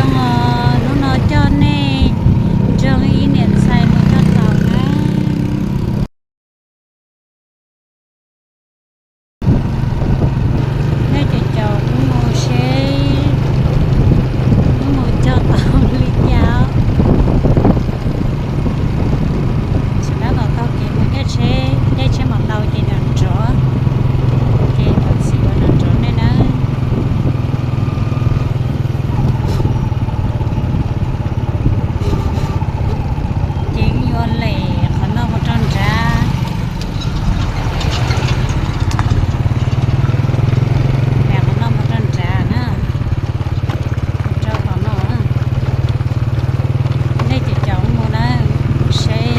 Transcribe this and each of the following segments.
Hnub no coj nej nrog ib niam ntxhais mus cog taum na. Nej caum caum kuv mus seb kuv mus cog taum li cas. Tsis tab tom taug kev mus caij tsheb, caij tsheb mam tau ces nrov nrov, ces thov txim uas nrov nrov nej nawb. Ces yuav lem qhov no mus rau nrad, lem qhov no mus rau nrad na, mus rau qhov no, nej caum caum mus na, seb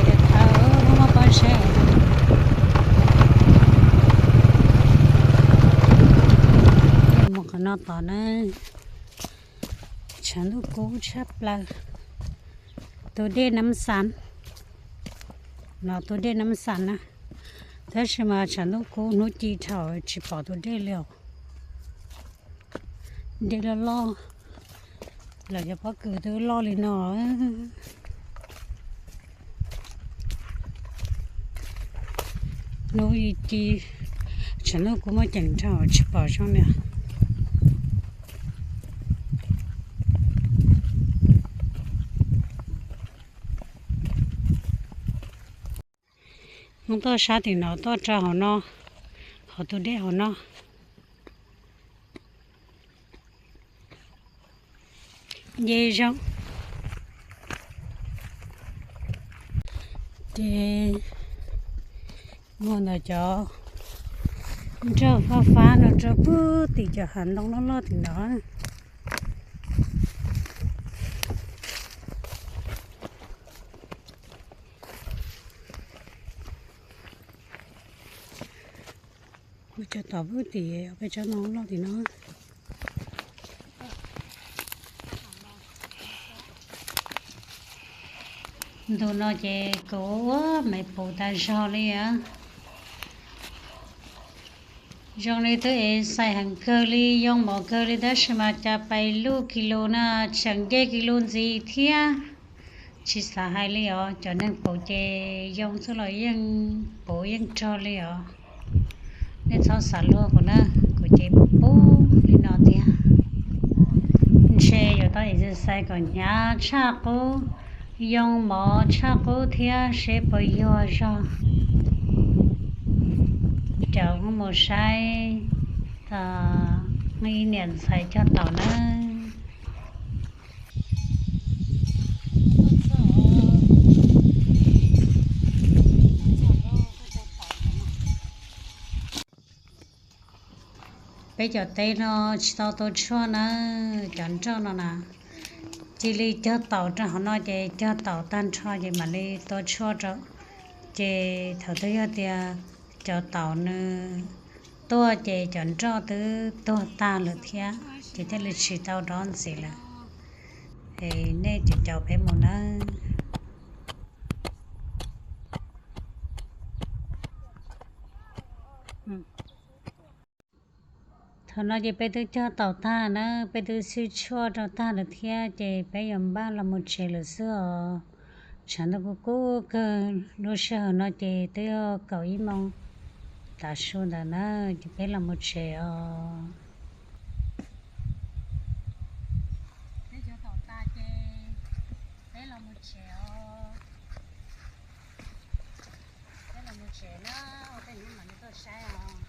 ces thawv muaj pob zeb. Mus qhov no tod na, tshav ntuj kub tshaj plaws. Tus dej Nab Xas, no tus dej Nab Xas na, tab sis mas tshav ntuj kub hnub ci dhau tsis pom tus dej li os. Dej loj loj, lawv cov pob kws twb loj li no. Hnub ci, tshav ntuj kub muaj ceem dhau tsis pom zoo li. Mus tuaj sab tim no tuaj rau hauv no, hauv tus dej hauv no. Ces zoo, ces mus ntawm cov nroj fab fab no rau puag tim cov hav ntoo loj loj tim no. Kuv cog tom puag tim peb tsob ntoo loj tim no. Ntu no ces kuv ua me puv tas zog li os. Zoo li twb exciting heev kawg li, yoo mov kawg li tab sis mas cas pais luj kis lus na, tseem nce kis lus ntxiv thiab. Tsis xav hais li os, cov neeg puv ces yoo xwb los yeej puv yeej rog li os. Nej txhob xav luag kuv na, kuv ces puv puv li no tiag. Ntshe yuav tau exercise kom hnyav tshaj qub, yoo mov tshaj qub thiab seb puas yuag zog. Caum mus saib ib niam ntxhais cog taum nawb. Peb cov teb no tsis tau tua tshuaj na, cov nroj no na, cia li cog taum rau hauv no ces cog taum tag nrho ces mam li tua tshuaj rau. Ces thaum twg yog tias cov taum nws tuaj ces cov nroj twb tuag tag lawm thiab ces thiaj li tsis tau dob ntxiv lawm. Es nej caum caum peb mus nawb. Thaum no ces peb twb cog taum tag na, peb twb xwb tshuaj rau tag lawm thiab ces peb yuav npaj los mus tsev lawm xwb os. Tshav ntuj kuj kub kawg, lub sij hawm no ces twb yog kaum ib moos tav su ntawd na, ces peb los mus tsev os. Peb cog taum tas ces peb los mus tsev os. Peb los mus tsev na, ua tej hnub mam li tuaj saib os.